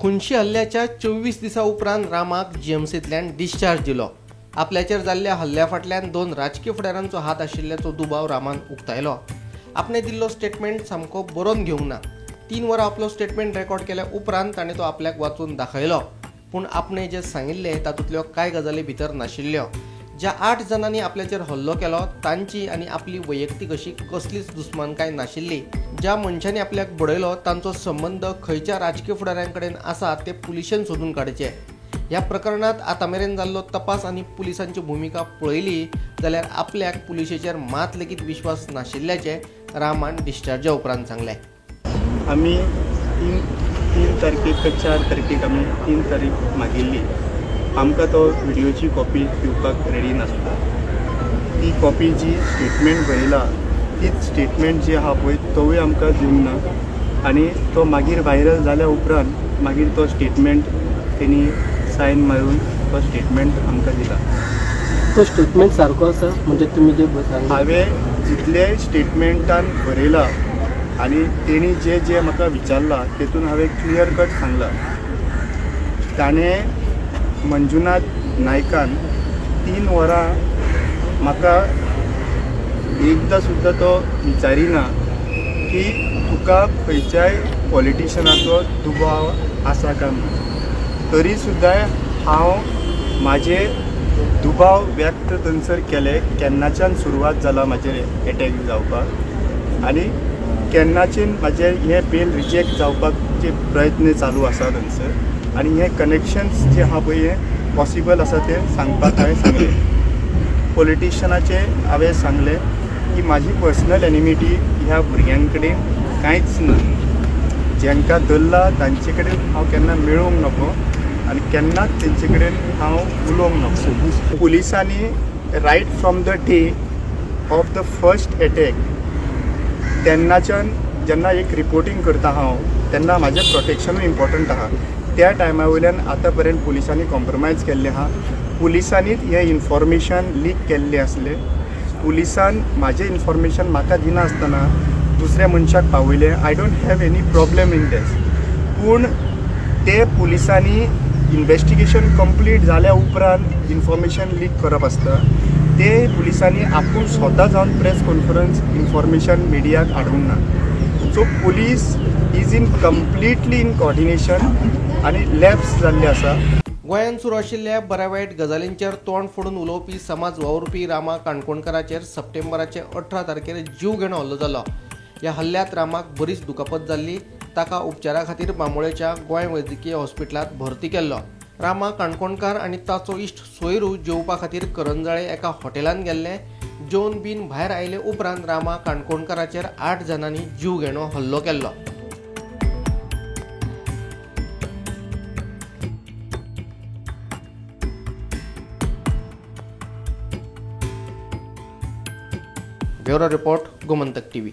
खुनशी हल्ल्याच्या 24 दिसां उपरांत रामाक जीएमसींतल्यान डिस्चार्ज दिलो. आपल्याचेर जाल्ल्या हल्ल्या फाटल्यान 2 राजकीय फुडाऱ्यांचो हात आशिल्ल्याचो दुबाव रामान उक्तायलो. आपणे दिल्लो स्टेटमेंट सामको बरोवन घेवंक ना. 3 वरां आपलो स्टेटमेंट रेकॉर्ड केल्या उपरांत ताणें तो आपल्याक वाचून दाखयलो. पूण आपणे जें सांगिल्लें तातूंतल्यो कांय गजाली भितर नाशिल्ल्यो. ज्या 8 जाणांनी आपल्याचेर हल्लो केलो तांची आनी आपली वैयक्तीक अशी कसलीच दुस्मानकाय नाशिल्ली. ज्या मनशांनी आपल्याक बडयलो तांचो संबंद खंयच्या राजकीय फुडाऱ्यां कडेन आसा ते पुलिशेन सोदून काडचे. ह्या प्रकरणांत आतां मेरेन जाल्लो तपास आनी पुलिसांची भुमिका पळयली जाल्यार आपल्याक पुलिशेचेर मात लेगीत विश्वास नाशिल्ल्याचें रामान डिस्चार्जा उपरांत सांगलें. आमी 3 तारखेक 4 तारखेक आमी 3 तारीख मागिल्ली. आमकां तो व्हिडियोची कॉपी दिवपाक रेडी नासता. ती कॉपी जी स्टेटमेंट बरयला तीच स्टेटमेंट जी आहा पळय तोवूय आमकां दिवंक ना आनी तो मागीर व्हायरल जाल्या उपरांत मागीर तो स्टेटमेंट तेणी सायन मारून तो स्टेटमेंट आमकां दिला. तो स्टेटमेंट सारको आसा म्हणजे तुमी जे हांवें जितले स्टेटमेंटान बरयला आनी तेणी जे जे म्हाका विचारलां तेतून हांवें क्लियर कट सांगलां. ताणें मंजुनाथ नायकान 3 वरां म्हाका एकदां सुद्दां तो विचारिना की तुका खंयच्याय पॉलिटिशनाचो दुबाव आसा काय म्हणून. तरी सुद्दां हांव म्हाजे दुबाव व्यक्त थंयसर केले. केन्नाच्यान सुरवात जाला म्हाजेर एटॅक जावपाक आनी केन्नाच्यान म्हाजे हे बेल रिजेक्ट जावपाक जे प्रयत्न चालू आसा थंयसर आनी हे कनेक्शन्स जे आहा पळय हे पॉसिबल आसा ते सांगपाक हांवें सांगलें. पॉलिटिशनाचे हांवें सांगलें की म्हाजी पर्सनल एनिमिटी ह्या भुरग्यां कडेन कांयच ना. जांकां धरला तांचे कडेन हांव केन्ना मेळूंक नको आनी केन्नाच तेंचे कडेन हांव उलोवंक नको. पुलिसांनी right from the day of the first attack तेन्नाच्यान जेन्ना एक रिपोर्टींग करता हांव तेन्ना म्हाजें प्रोटेक्शनूय इम्पॉर्टंट आहा. त्या टायमा वयल्यान आतां पर्यंत पुलिसांनी कॉम्प्रोमायज केल्लें आहा. पुलिसांनीच हें इन्फॉर्मेशन लीक केल्लें आसलें. पुलिसान म्हाजें इन्फॉर्मेशन म्हाका दिनासतना दुसऱ्या मनशाक पावयलें. I don't have any problem in this. पूण ते पुलिसांनी इन्वेस्टिगेशन कंप्लीट जाल्या उपरांत इन्फॉर्मेशन लीक करप आसता. ते पुलिसांनी आपूण स्वता जावन प्रेस कॉन्फरन्स इन्फॉर्मेशन मिडियाक हाडूंक ना. So police is in completely in coordination आनी लॅप्स जाल्ले आसा. गोंयांत सुरू आशिल्ल्या बऱ्या वायट गजालींचेर तोंड फोडून उलोवपी समाज वावुरपी रामा काणकोणकाराचेर सप्टेंबराचे 18 तारखेर जीव घेणो हल्लो जालो. ह्या हल्ल्यांत रामाक बरीच दुखापत जाल्ली. ताका उपचारा खातीर बांबोळेच्या गोंय वैजकीय हॉस्पिटलांत भरती केल्लो. रामा काणकोणकार आनी ताचो इश्ट सोयरू जेवपा खातीर करंजाळे एका हॉटेलांत गेल्ले. जेवन बीन भायर आयले उपरांत रामा काणकोणकाराचेर 8 जाणांनी जीव घेणो हल्लो केल्लो. Bureau report, Gomantak TV.